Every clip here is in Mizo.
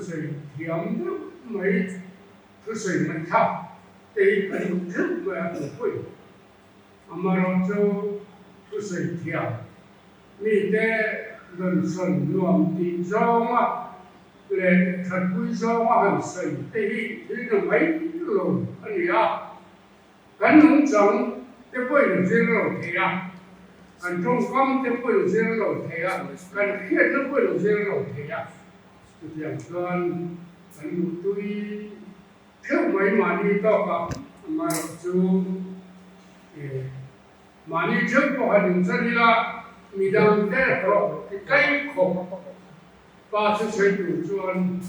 Thusawi thiam deuh mai, thusawi ngaihthlak te hi kan duh theuh mai a tih pawhin amaherawhchu thusawi thiam mite rawn nuam tih zawnga leh thatpui zawnga han sawi te hi thil na mai lo a ni a. Kan nungchang te pawhin a zir lo thei a, kan tawngkam te pawhin a zir lo thei a, kan hriatna pawhin a zir lo thei a. Chutiang chuan kan duhtui theuh mai mahni tawkah amaherawhchu mahni theuh pawh han inchan ila midangte hlawh tikaih khawp Pa chu sawi tur chuan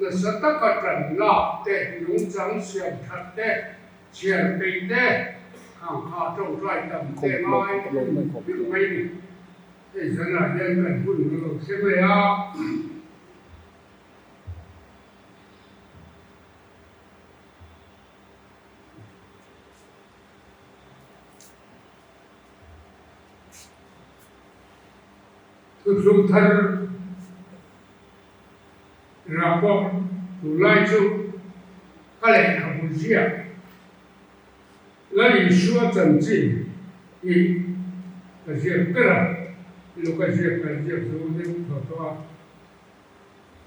nasa taka ṭan lak te, nungchang siam ṭhat te, chhiar peih te, khangkha ṭawngṭai tam te ngai hrim mai ni. Hei zanah hian kan hun a lo thleng leh a. Thuthlung thar rah pawh tunlai chu ka lehkhabu ziak Lal Isua chanchin hi ka ziak ber a, Luka ziak kan ziak zo deuh thaw tawh a.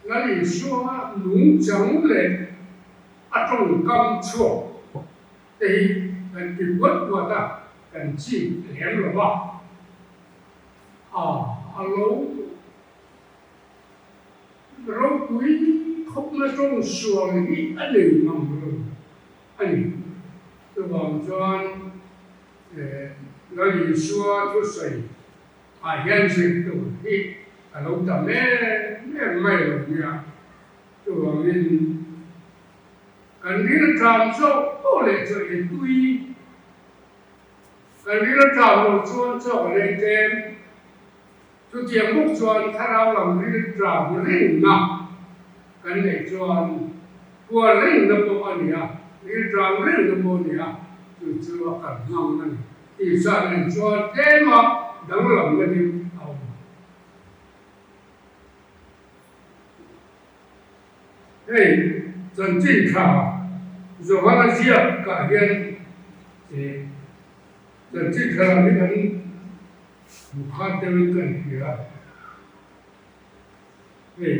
Lal Isua nungchang leh a tawngkam chhuak te hi kan ti buat buat a, kan chik lem lo va. A a lo ropui khawpna tawng sual hi a nei ngam lo a ni. Chuvang chuan Lal Isua thusawi ah hian zir tur hi a lo tam em em mai lo nia. Chuvangin kan rilṭam zawk pawh leh chaw ei tui Kan rilṭam lo chuan chaw a lei tlem. Chutiang bawk chuan thlarau lam rilṭam rinna kan neih chuan puar rinna pawh a ni a, rilṭam rinna pawh a ni a, chu chu a kal hmang a ni. Tisa nen chuan tlema danglamna deuh a awm. Hei chanchin tha Johana ziak kah hian chanchin tha lam hi kan hmu khat deuhin kan hria. Hei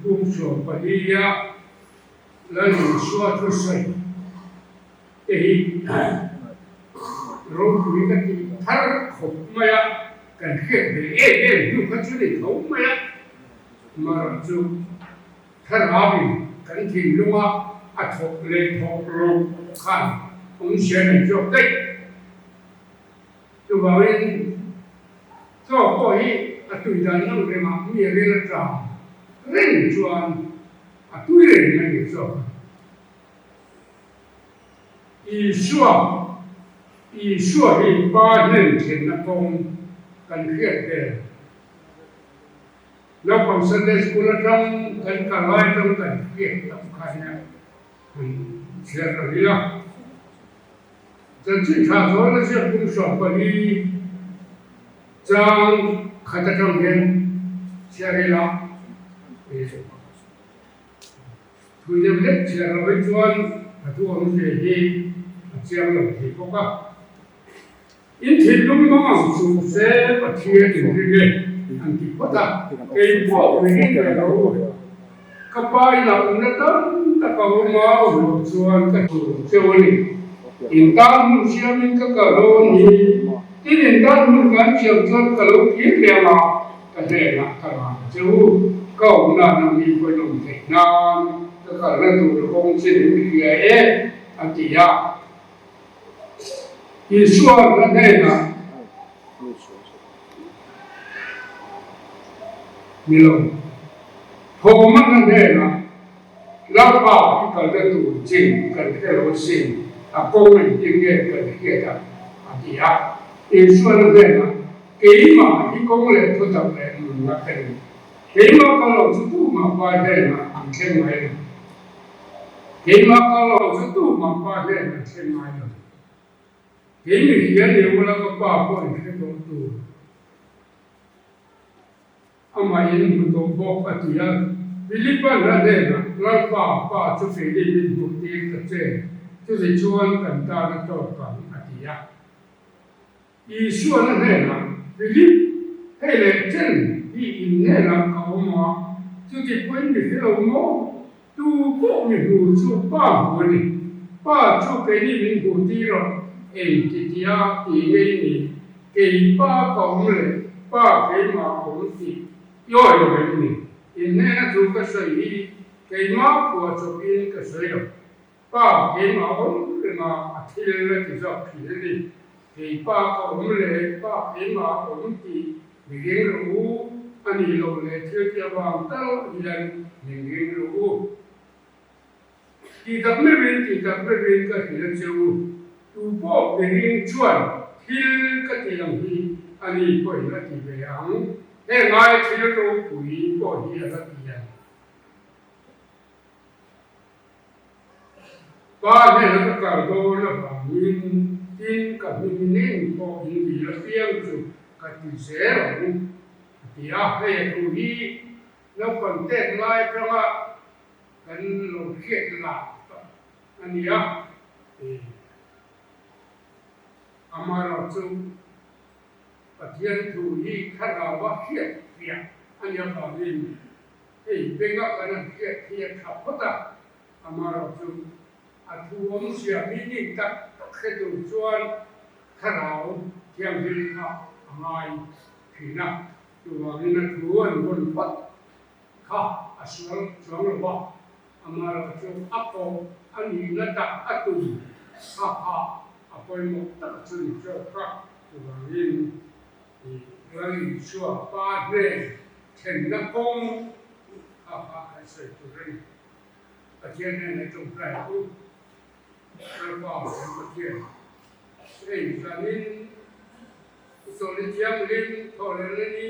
bung 14 a Lal Isua thusawi te hi ropui ka tih thar khawp mai a, kan hriat ve em em hnu kha chu ni tho mai a. Amaherawh chu thlarauin kan thinlunga a thawk leh thawk lo khan awmzia nei zawk daih. Chuvangin chaw pawh hi a tui dan ang rengah mi ril atang reng chuan a tui reng mai ni zawk a. Isua, Isua hi Pa hnen thlenna kawng kan hriat vel. Naupang Sunday School atang kan kal lai atang kan hriat loh kha nia han chhiar ta rih a. Chanchin tha chuan a ziak kum 14 chang khat atang hian chhiar ila thui deuh hlek chhiar loh hi chuan a thu awmzia hi a chiang lo thei bawk a. In thinlung hmang ang chu se Pathian in ring e an ti phawt a, kei pawh ring ve lo. Ka pa in a awmna tam tak a awm a, awm loh chuan ka tur cheu a ni. In tan hmun siamin ka kal ho a ni. Tin, in tan hmun kan siam chuan ka lo kir leh ang a, ka hnenah ka ran cheu. Ka awmna nang mi pawhin awm theih nan ka kalna tur kawng chin in hria e, a ti a. Isua na hnenah ni lo, Thawma na hnenah Lalpa i kalna tur chin kan hre lo asin, a kawng engtin nge kan hriat ang? a ti a. Isua na hnenah, Keimah hi kawng leh thutak leh nunna ka ni. Keimah ka lo chu tumah Pa hnenah an thleng ngai lo. Keimah ka lo chu tumah Pa hian an thleng ngai lo. Kei mi hria ni ula ka pa pawh in hre tawh tur. Amah in hmu tawh bawk a ti a. Philipa'n a hnenah, Lalpa, Pa chu keini min hmuh tir ta che, chutichuan kan tan a tawk ang, a ti a. Isua'n a hnenah, Philip, hei leh chen hi in hnenah ka awm a, chuti pawhin mi hre lo maw? Tu pawh mi hmu chu Pa hmu a ni. Pa chu keini min hmuh tir rawh, eng ti tia ti ngei ni, kei Pa ka awm leh Pa keimah awm tih i awi lo em ni? In hnena thu ka sawi hi keimah phuah chawpin ka sawi lo. Pa keimah awm renga a thil a ti zawk thin a ni. Kei pa ka awm leh pa keimah awm tih mi ring rawh u, a nih loh leh thil ti avang tal hian min ring rawh u. Tih tak meuhin tih tak meuhin ka hrilh a che u, tu pawh mi ring chuan thil ka ti ang hi a ni pawhin a ti ve ang, heng ai thil ropui pawh hi a la ti ang. Pa hnena ka kal dawn avangin tin ka hming ning pawh in dil apiang chu ka ti zel ang, a ti a. Hei a thu hi naupang tet lai atanga kan lo hriat lah a ni a, amaherawhchu Pathian thu hi thlarau a hriat fiah a ni avangin Hei benga kan han hriat hi a tha phawt a, amaherawh chu a thu awmzia meaning tak tak hre tur chuan thlarau thianghlim kha a ngai thin a, chuvangin a thu an vawn phawt kha a sual chuang lo va, amaherawh chu a kawh a nihna tak a tum kha kha a pawimawh tak chu ni zawk a, chuvangin Lal Isua Pa hnen thlenna kawng kha kha kan sawi tur a ni. Pathian hnena tawngtai ang u. Lalpa kan Pathian, hei zanin Sawli Thianghlim thawhlehna ni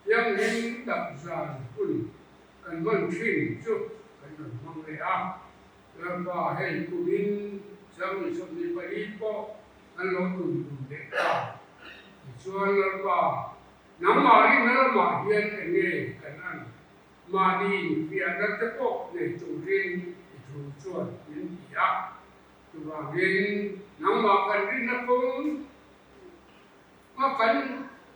thianghlim tak zan hun kan hman thin chu kan rawn hmang leh a. Lalpa hei kumin Changni 24 pawh an lo tum tum leh ta. Tichuan Lalpa, nangmah rinna lamah hian eng nge kan an? Mahni infiahna te pawh nei turin i thu chuan min ti a. Chuvangin nangmah kan rinna kawng a kan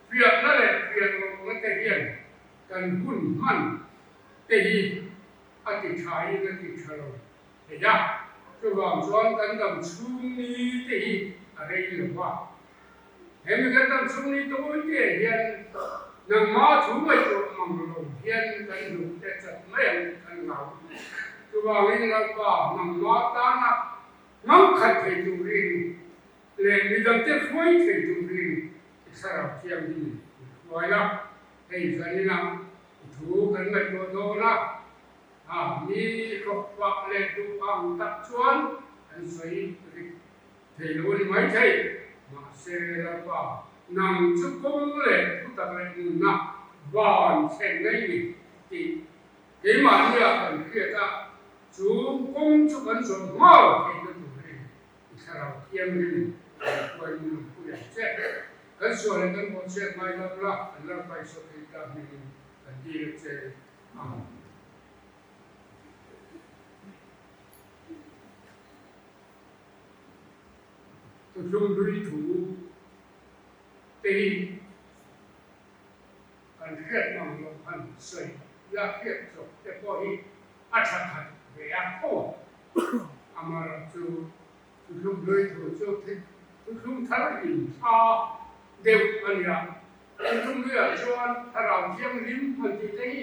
fiahna leh fiah lohna te hian kan hun hman te hi a ti thain a ti tha lo thei a. Chuvang chuan kan dam chhung ni te hi a rei lo va. He mi kan dam chhung ni tawi te hian nangmah thu ngaihtuah mang lo hian kan hnuk te chat mai ang kan ngau. Chuvangin Lalpa nangmah tana hmangkhat thei turin leh midangte hruai thei turin i thlarau thianghlim min hruai a. Hei zaninah i thu kan ngaihtuah dawn a. A mi hlawkfah leh duh ang tak chuan an sawi rik thei lo a ni maithei. Mahse, Lalpa, nang chu kawng leh thutak leh nunna van thleng ngei ni tih keimahnia kan hriat a, chu kawng chu kan zawh nghal theihna turin i thlarau thianghlim kan hruai min rawn pui ang che. Kan sual leh kan bawhchhiat ngai lam la, kan Lalpa Isua Krista hmingin kan dil a che. Thuthlung hlui thu te hi kan hriat mang loh han sawi la hriat chawp te pawh hi a tha khat ve a tho a. Amaherawhchu thuthlung hlui thu chu thuthlung thar inthla deuh a nia. Thuthlung hluiah chuan Thlarau Thianghlim han tih te hi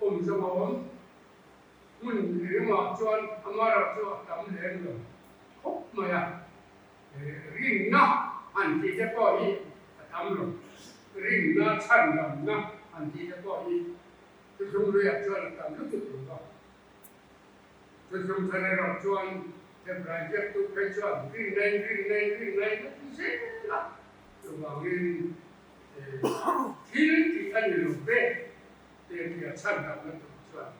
awm zawng a awm. Hmun ringawh chuan amaherawh chu a tam lem lo khawp mai a. Rinna han tih te pawh hi a tam lo. Rinna chhandamna han tih te pawh hi thuthlung hluiah chuan a tam lutuk lo va. Thuthlung thar erawh chuan Hebrai biaktu phei chuan rinna in rinna in rinna in a ti zel a. Chuvangin thil tih a ni lo ve te tia chhan damna tur chuan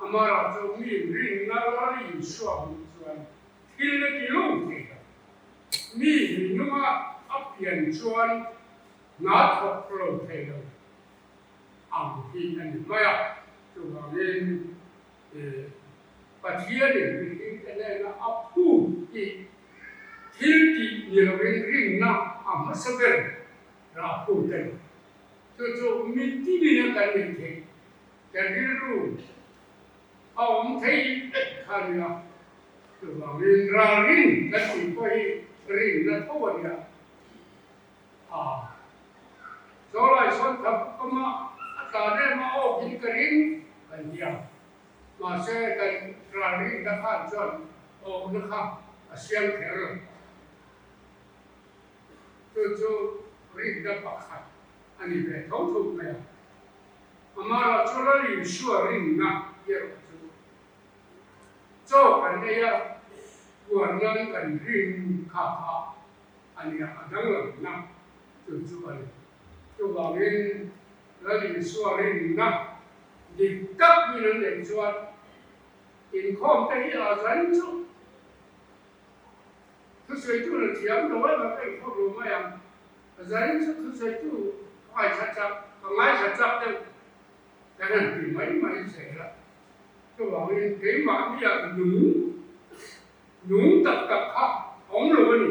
amaherawh chu mi rinna lal Isua hmuh chuan thil a ti lo thei lo. Mi nunga a pian chuan hna thawk lo thei lo ang hi a ni mai a. Chuvangin Pathianin mihringte hnena a phut tih thil tih ni loin rinna a hmasa ber rah phut a ni. Chu chu mitinin a kan neih theih kan rilru a awm thei vek kha a nia. Chuvangin ralrin kan tih pawh hi rinna tho a nia. A Zawlai sawn thap kama a tlan em a awk in ka ring kan ti a, mahse kan ralrinna khan chuan awkna kha a siam kher lo. Chu chu rinna pakhat a ni ve tho tho mai a. Amaherawhchu chu Lal Isua rinna erawh chu chaw kan ei a, puan nan kan rin kha kha a nia, a danglamna chu chu a ni. Chuvangin Lal Isua rinna dik tak min an neih chuan inkhawm te hi a zan chu thusawitu la thiam lo em a, ka inkhawm lo mai ang. A zan chu thusawitu ka ngaithla chak, ka ngaithla chak deuh kan han ti mai mai zel a. Chuvangin keimahnia nung Nung tak tak kha awm lo a ni.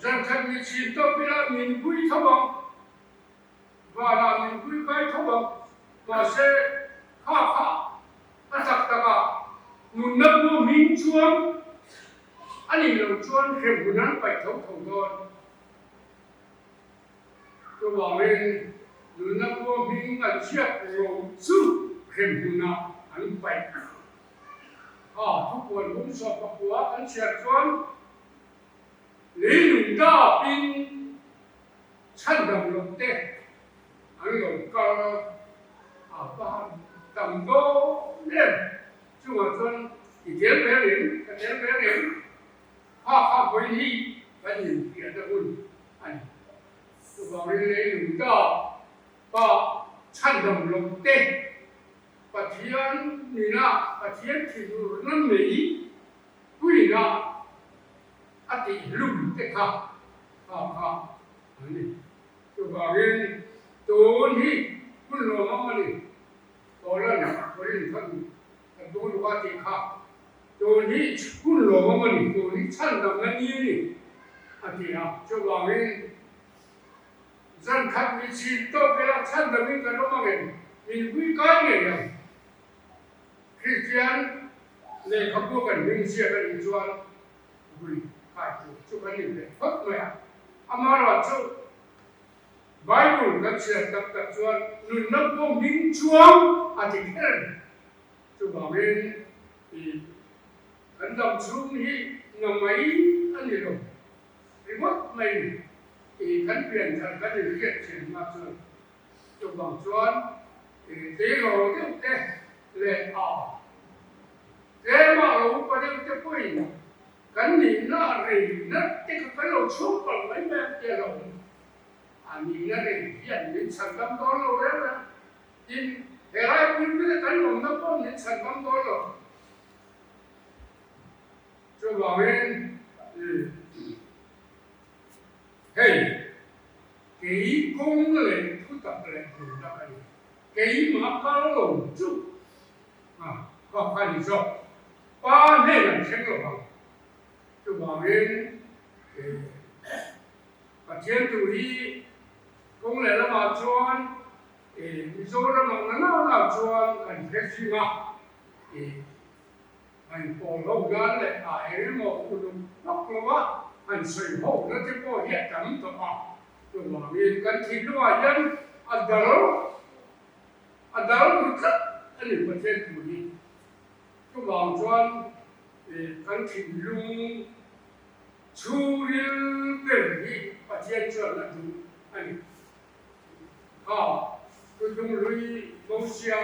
Zan khat mi chhim tawp ila min pui tho ang, vanah min pui kai tho ang, mahse kha kha a tak takah nunna pawh hming chuan a nih loh chuan hremhmun an paih tho tho dawn. Chuvangin nunna pawh hming an chhiat lo chu hremhmunah an paih. A thupuan hung sawp pakua kan chhiar chuan leilung dapin chhandam loh te an lo kal a, va tam dawn em? Chungah chuan i tel ve reng, ka tel ve reng, kha kha vawi hi kan infiahna hun a ni. Chuvangin leilung dap pa chhandam loh te Pathian nuna Pathian thinurna mei puina a tihhlum te kha kha kha an ni. Chuvangin tun hi hun lawmawm a ni. Paula'n Korinth-an a duh luh a tih kha tun hi hun lawmawm a ni, tun hi chhandamna ni a ni a ti a. Chuvangin Zan khat mi chhim tawk ila chhandamin kan awm ang em? Min vui kai ngei ang. Kristian lehkhabu kan hming ziak a nih chuan vui kai tur chu kan in leh phawt mai a. Amaherawhchu chu Bible kan chhiar tak tak chuan nunna pawh hming chuang a ti kher a ni. Chuvangin i kan dam chhung hi na mai a ni lo. Ringawt mai i kan pianthar kan inhriat thin hma chuan chuvang chuan i tleirawl deuh te leh a tlema lo upa deuh te pawhin kan nihna rei nat te kha kan lo chhung palh mai mai ang tia lo a nihna rei hian min chhan dam dawn lo reng reng tin helai pulpit a kan awmna pawh min chhan dam dawn lo. Chuvangin hei kei kawng leh thutak leh nunna ka ni, keimah kal lo chu ka kha ni zawk, Pa hnen an thleng lo vang. Chuvangin Pathian tur hi kawng leh lamah chuan Mizoram ang na nau nau chuan kan hre zing a. An pawl ho nan leh a engemaw uluk vak lo a, an sawi ho na te pawh hi a tam tawh a. Chuvangin kan thinlungah hian a dal a dal ru tlat a ni Pathian thu hi. Chuvang chuan kan thinlung chhungril ber hi Pathian chuan a duh a ni. Kha Tutlung hlui Mosia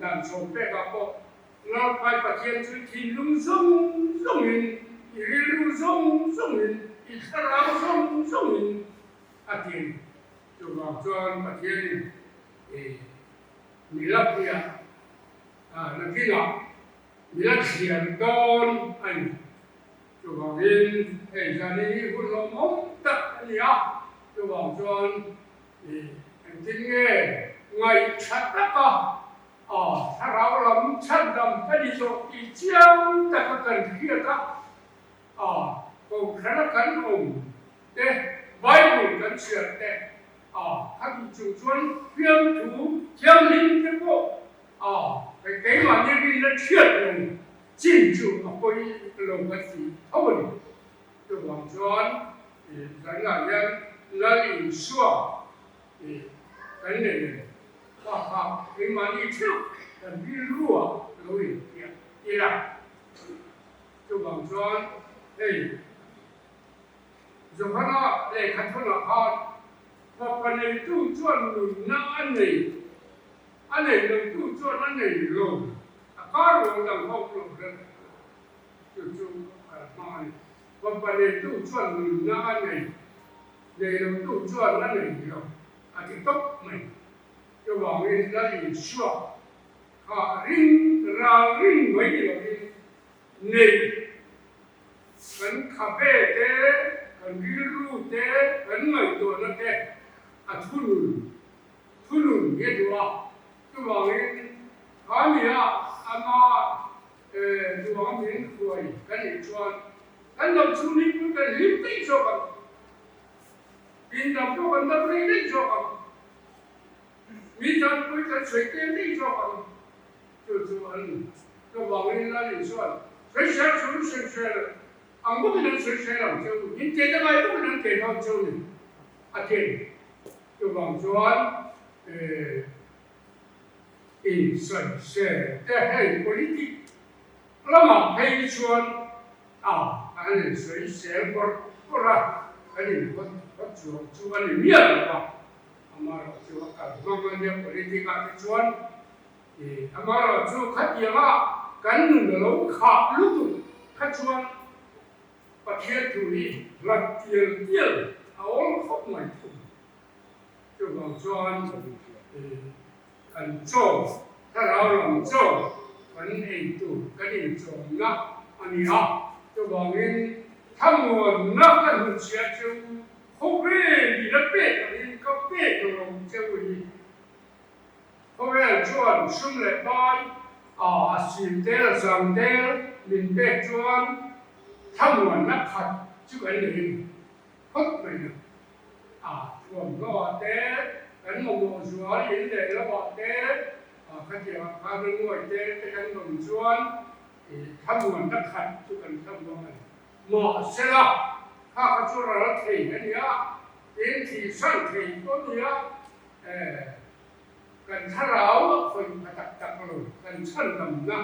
dan chhawm pekah pawh Lalpai Pathian chu thinlung zawng zawngin, i rilru zawng zawngin, i thlarau zawng zawngin a ti a ni. Chuvang chuan Pathianin i milappuiah nakinah mila thliar dawn a ni. Chuvangin hei zan hi hun lawmawm tak a ni a, chuvang chuan i engtin nge ngaih. Ngaih tha taka thlarau lam chhandam ka ni tawh tih chiang taka kan hriat a, kohhrana kan awm te, Bible kan chhiar te, khati chung chuan fiamthu thianghlim te pawh keimahni rinna chhiat lo chin chu a pawi lo kan ti tho a ni. Chuvang chuan zanah hian Lal Isua Kan nei em? Kha kha keimahni theuh kan rilru ah lo inpiah ila. Chuvang chuan hei Johana lehkha thawnah khan Fapa neitu chuan nunna a nei, a nei lotu chuan a nei lo, a kar ruang dang ho lo hre chu chu a hmang a ni. Fapa neitu chuan nunna a nei. Nei lo tu chuan a nei lo a ti tawp mai. Chuvangin Lal Isua kha ring ral ring mai ni lovin nei kan khabe te, kan rilru te, kan ngaihtuahna te a thunun thunun hi a duh a. Chuvangin kha nia ama duang min hruai ka nih chuan Kan lo chhungin pui kan hlim daih zawk ang. Min dam pawh kan dam rei daih zawk ang. Min dam pui kan sawi tlem daih zawk ang. Chu chu an ni. Chuvangin Lal Isua'n sawisel chu sawisel ang bawkin an sawisel ang che u, in teh ta ngai bawkin an teh dawn che u ni, a ti a ni. Chuvang chuan in sawisel te hei politic Lamah phei chuan a an insawi sel bawrh bawrh a, kan inhawt hawt chuang chu a ni miah lo va, amaherawh chu a kal hmang a nia politic ah te chuan ih amaherawh chu khatianga kan nun a lo khah lutuk kha chuan Pathian thu hi hlat tial tial a awm khawp mai thung. Chuvang chuan kan chaw, thlarau lam chaw kan ei tur kan inchawmna a ni a. Chuvangin thlamuanna ka hnutchhiah chu khawvel in a pek angin ka pek lo cheu hi. Khawvel chuan sum leh pai a sil tel a zang tel min pek chuan thlamuanna khat chu kan nei a ni phawt mai a. A thuamhnaw te, kan mamawh zual in leh lovah te, khatiangah khan a nuai te te kan rawn chuan thlamuanna khat chu kan thlamuang a ni. Mahsela, kha kha chu ral thei a ni a, tin thihsan thei pawh a ni a, kan thlarau a khawih pha tak tak lo, kan chhandamna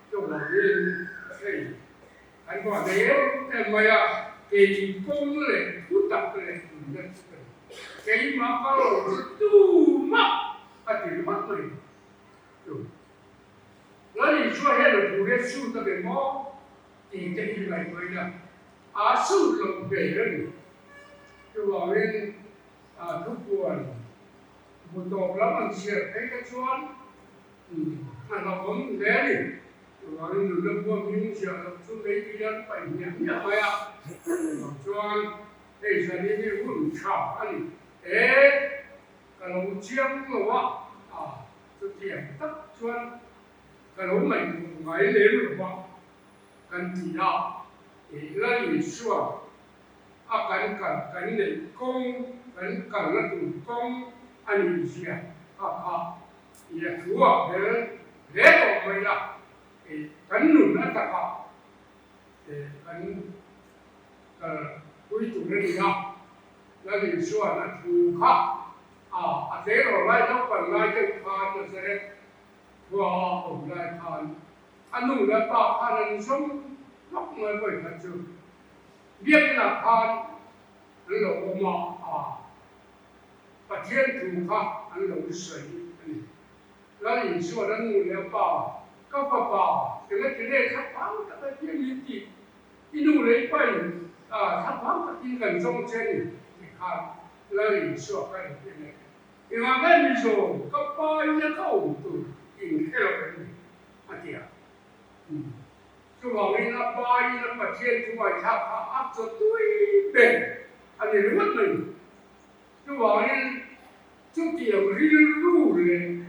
chuvangin hei An vah nei em em mai a, kei kawng leh thu tak leh nunna chu ka ni. Keimah ka lo chu tumah a ti ringawt mai chu. Lal Isua hian a thu hian sut a be maw tih te hi ngaihtuahin a, a sut loh hmel a ni. Chuvangin thupuan bu tawp lam an chhiar phei kha chuan a hlauhawm hle a ni. Chuvangin nunna buam hming ziah loh chu lei tui an paih hmiah hmiah mai a, chuvang chuan hei zanin hi hun tha a ni e, ka lo chiang lo a, a chutiang tak chuan ka lo ngaihtuah ngai lem lo va kan ti a, ih Lal Isua a kan kal kan neih kawng kan kalna tur kawng a nih zia kha kha I a thu ah hel hle tawh mai la, kan nun a takah kan kal pui tur a ni a, Lal Isua'n a thu kha a tleirawl lai naupang lai deuh khan Nazareth khua a awm lai khan a nu leh a pa khan an zawm vak mai vawikhat chu biakinah khan an lo awm a. Pathian thu kha an lo sawi a ni. Lal Isua'n a nu leh a pa, Ka fapa, engati nge thlaphang taka hian min tih? I nu leh i pain thlaphang takin kan zawng che a ni, tih khan Lal Isua kha engtin nge? Engah nge mi zawng ka pa in a ka awm tur inhre lo em ni? a ti a. Chuvangin a pa in a Pathian thu ngaihthlak kha a chaw tui ber a ni ringawt mai. Chuvangin Chutiang rilru leh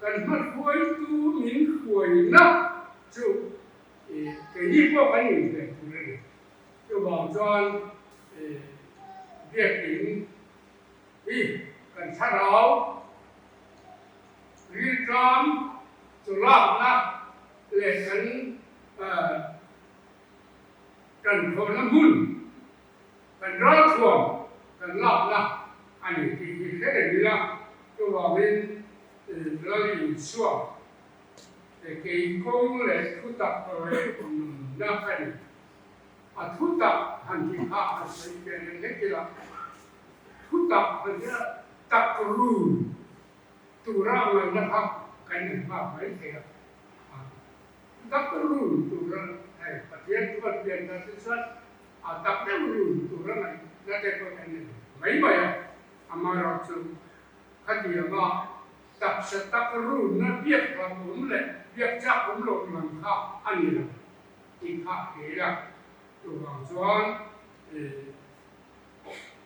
kan hmahruaitu min hruaina chu keini pawh kan inhmeh tur a ni. Chuvang chuan biakin hi kan thlarau rilṭam chawlakna leh kan ṭanthawhna hmun Kan ralthuam kan lakna a ni tih hi hre reng ila, chuvangin Lal Isua keikawng leh thutak leh nunna ka ni. A thutak han tih kha han sawi fiah leh hlek ila, thutak han tih a tak run tura ngaihna kha kan inhngak mai thei a. Tak run tura hei Pathian chuan pian ta te chuan a tak deuh run tura ngaihna te pawh kan nei mai mai a, amaherawhchu khatianga taksa tak runna biak hlauh awm leh biak chak awm loh lam kha a ni lo tih kha a hria a, chuvang chuan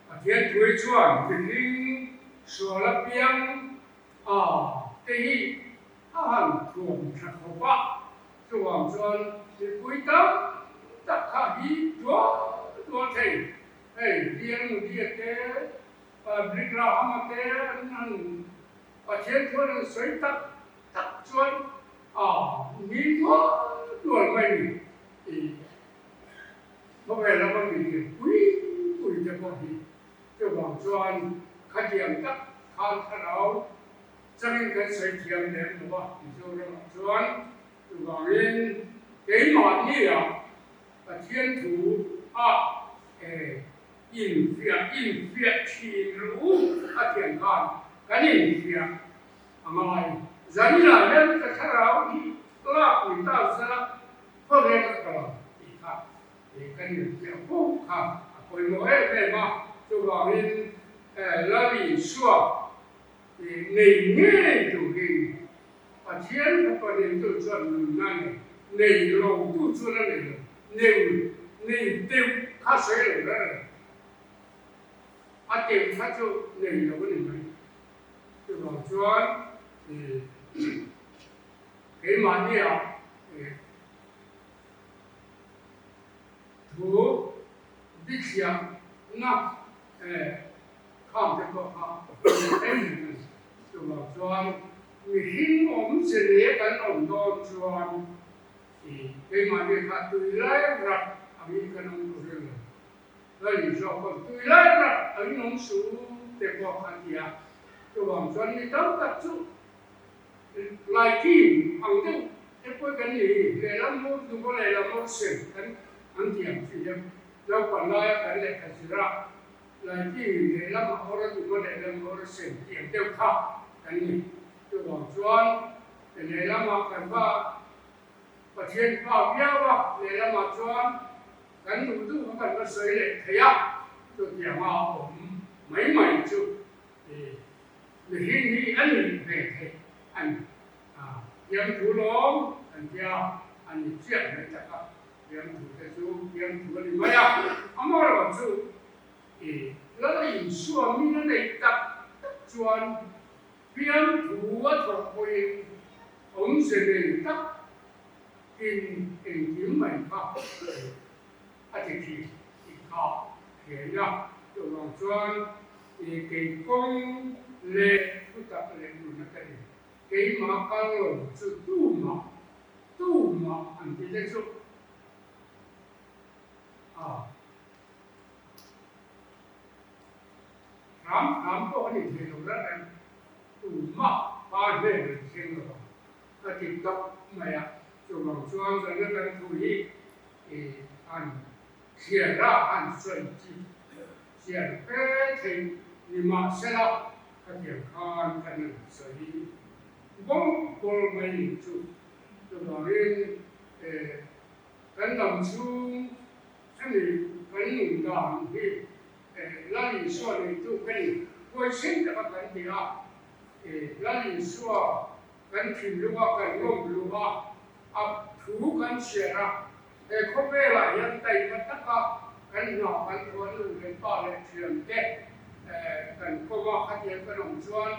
Pathian thuai chuan mihring sual apiang A te hi a han thuam tha khawp a, chuvang chuan mipui tam tak kha hi dual dual thei. Hei Bial Mudia te, Billy Graham-a te an han Pathian thuan an sawi tak tak chuan a ni dual dual mai ni. Khawvel lama mihring pui pui te pawh hi Chuvang chuan khatiang tak khan thlarau changin kan sawi thiam lem lo a, Mizoramah chuan chuvangin keimahnia Pathian thu a infiah infiah thin rawh u a tiang khan kan infiah a ngai. Zaninah hian ka thlarau hi lak ni ta sela khawvel a kal ang tih kha Kan infiah fo kha a pawimawh em em a, chuvangin Lal Isua nei ngei turin Pathian fapa neitu chuan nunna nei, nei lo tu chuan a nei lo, neu nei deuh kha sawi lo reng reng, a deuh kha chu nei lo a ni mai. Chuvang chuan keimahnia Thu bithiamna kham te pawh kha a pawimawh em em a ni. Chuvang chuan mihring awm che leh kan awm dawn chuan keimahni kha tui lai rat angin kan awm tur reng lo. Lal Isua pawh tui lai rat angin awm suh te pawh kha a ti a. Chuvang chuan mi tam tak chu Laiking ang deuh te pawh kan ni hi, lehlam mur duh a lehlam mur sen kan an ti ang chi hian naupang laia kan lehkha zir a, laiking in lehlam a awr a duh a lehlam a awr a sen ti ang deuh kha kan ni. Chuvang chuan lehlamah kan va Pathian pa viau a, lehlamah chuan kan duh duh kha kan va sawi leh thei a, chutianga awm mai mai chu Mihring hi a ni ve theih a ni. Fiamthu lawm kan tia a ni chiah mai tak a, fiamthu te chu fiamthu a ni mai a, amaherawh chu i Lal Isua min a neih tak tak chuan fiamthu a thawh pawhin awmze nei tak in engkim mai kha a ti thin tih kha hria ila, chuvang chuan I keikawng leh thutak leh nuna ka ni. Keimah kal lo chu tumah, tumah an ti te chu a hram hram pawh a ni thei lo reng reng. Tumah pa hnen an thleng lo ang ka ti tawp mai a. Chuvang chuan zana kan thu hi i an thliar a han sawi chi Chian fe thei ni mahsela khatiang khan kan han sawi bawlh bawlh mai nih chu. Chuvangin kan dam chhung hemi kan nun dan hi Lal Isua neitu ka ni huaisen taka kan ti a, Lal Isua kan thinlunga kan lawm luh a, a thu kan chhiar a, He khawvelah hian taima taka kan hna kan thuan nu leh pa leh thiante Kan kawma khatiang kan awm chuan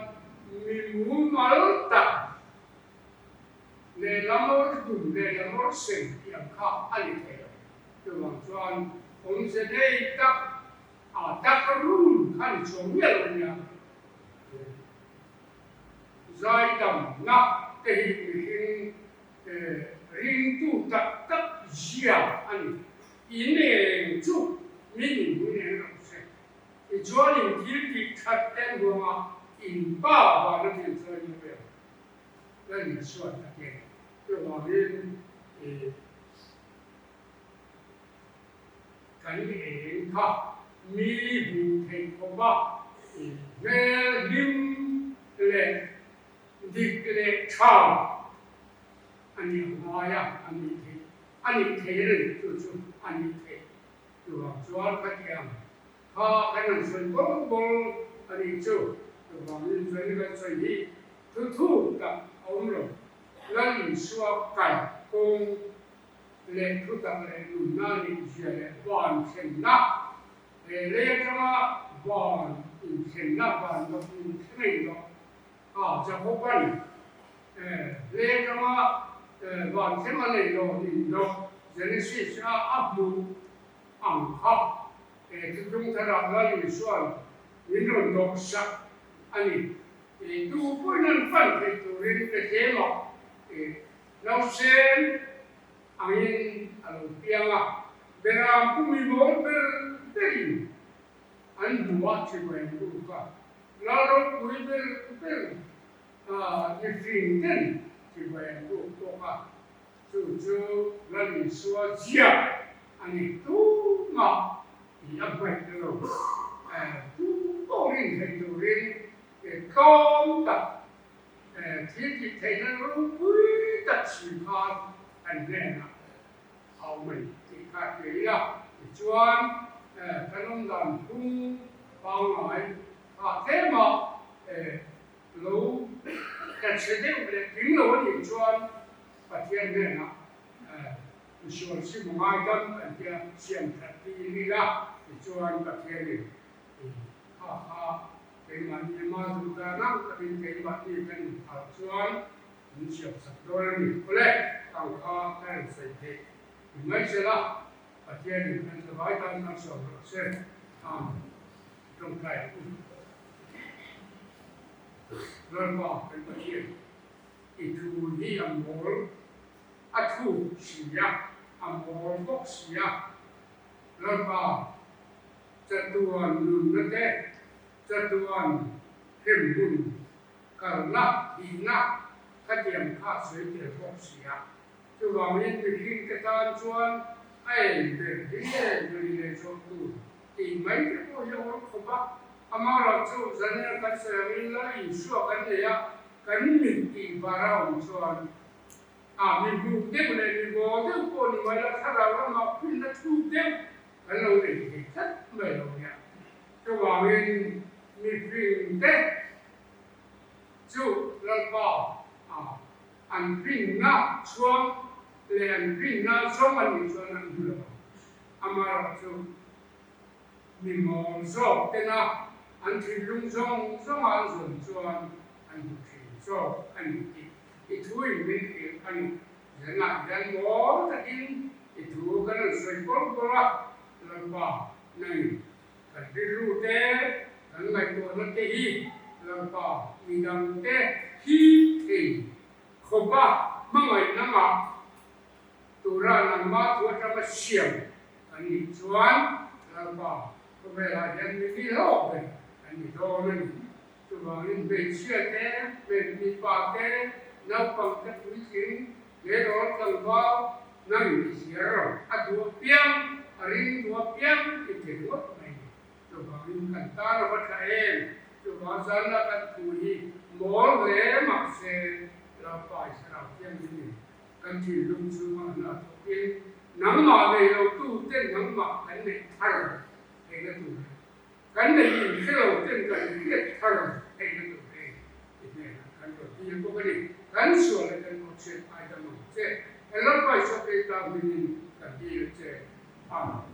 mi mumal tak lehlam awr dum lehlam awr sen tih ang kha a ni thei lo. Chuvang chuan awmze nei tak a tak run kha ni chhuak miah lo nia. Zaidamna te hi mihring ringtu tak tak zia a ni. In eng chu min inhmuin eng rawh se. Tichuanin thil tih that te an huanga in pa vana thil chuan in awm em? Lal Isua'n a ti a ni. Chuvangin i kan eng kha mi hmuh theih khawp a, i hmel hlim leh dik leh tha a nih ang ngai a, a nih theih a nih thei reng chu chu a nih theih. Chuvang chuan khatiang kha kan han sawi bawl bawl a nih chu. Chuvangin chuan kan sawi hi thu thuk tak a awm lo. Lal Isua kal kawng leh thu tak leh nunna nih zia leh van thlenna he lei atanga van inthlenna van rawh inthleng a inrawh a Jakoban lei atanga van thleng a nei lo inrawh Genesis a a hmuh ang kha he thuthlung tharah Lal Isua'n min rawn dawhsak a ni. Tu pawhin an fan theih turin Bethlehemah Nausen angin a lo piang a, Beram pumi mawl ber berin an hmu a chibai an buk a, Lal ropui ber ber mihring ten chibai an buk bawk a, chu chu Lal Isua ziak a ni tumah tih a hmaih lo. Tu pawh rin theih turin tlawm tak Thil tih theihna ropui tak si khan kan hnenah a awm a ni tih kha a hria ila. Tichuan, kan awm dan phung pangngai kha tlema lo tla chhe deuh leh tling lo a nih chuan Pathian hnenah misual sim a ngaidam kan tia siam that tir ila. Tichuan, Pathianin kha kha Keimahni ama duh dan ang takin keimahni kan inphalh chuan min siamsak dawn a ni. Awle, kang kha ka rawn sawi theih ni mai se la, Pathianin kan zavai tan kan sawm rawh se. Amen. Tawngtai ang u. Lalpa kan Pathian, i thu hi a mawl, a thuk si a, a mawl bawk si a. Lalpa, Chatuan nunna te, chatuan hremhmun kalna, thihna khatiang kha sawi tel bawk si a. Chuvangin mihring te tan chuan a en ber hi nge nui leh zawh tur tih mai te pawh hi a awm khawp a. Amaherawh chu zanina kan sawi angin Lal Isua kan nei a, kan mit tih var a awm chuan a mi hmuh deuh leh mi maw deuh pawh ni mai la thlarau lamah phinna thuk deuh Kan lo nei thei tlat mai lo nia. Chuvangin mihring te chu Lalpa ah an rinna chhuang leh an rinna zawng a nih chuan an hmu lo ang. Amaherawh chu mi mawl zawk tena an thinlung zawng zawnga an zawn chuan an hmu thin zawk a ni tih i thuin min hrilh a ni. Zanah hian mawl takin i thu kan rawn sawi pawlh pawlh a, Lalpa, nang kan rilru te, kan ngaihtuahna te hi Lalpa midang te hip thei khawpa hmangaihna ngah tura nangmah thu atanga siam kan nih chuan Lalpa khawvelah hian mi ni hlawk ber kan ni dawn a ni. Chuvangin hmeichhia te, mipa te, naupang te puitling, tleirawl tlangval nang i ziar rawh. A duh apiang, a ring duh apiang i thei ngawt mai ni. Chuvangin kan tan a va tha em? Chuvang zana kan thu hi mawl hle mahse Lalpa i thlarau thianghlim in kan thinlung chhunga an ah thawkin nangmah nei lo tu ten nangmah kan neih thar theihna tur leh Kan nei in hre lo ten kan hriat thar theihna tur hei i hnenah kan rawn dil bawk a ni. Kan sual leh kan awchhiat ai dam ang che. Kan Lalpa Isua Krista hmingin ka dil che. Amen.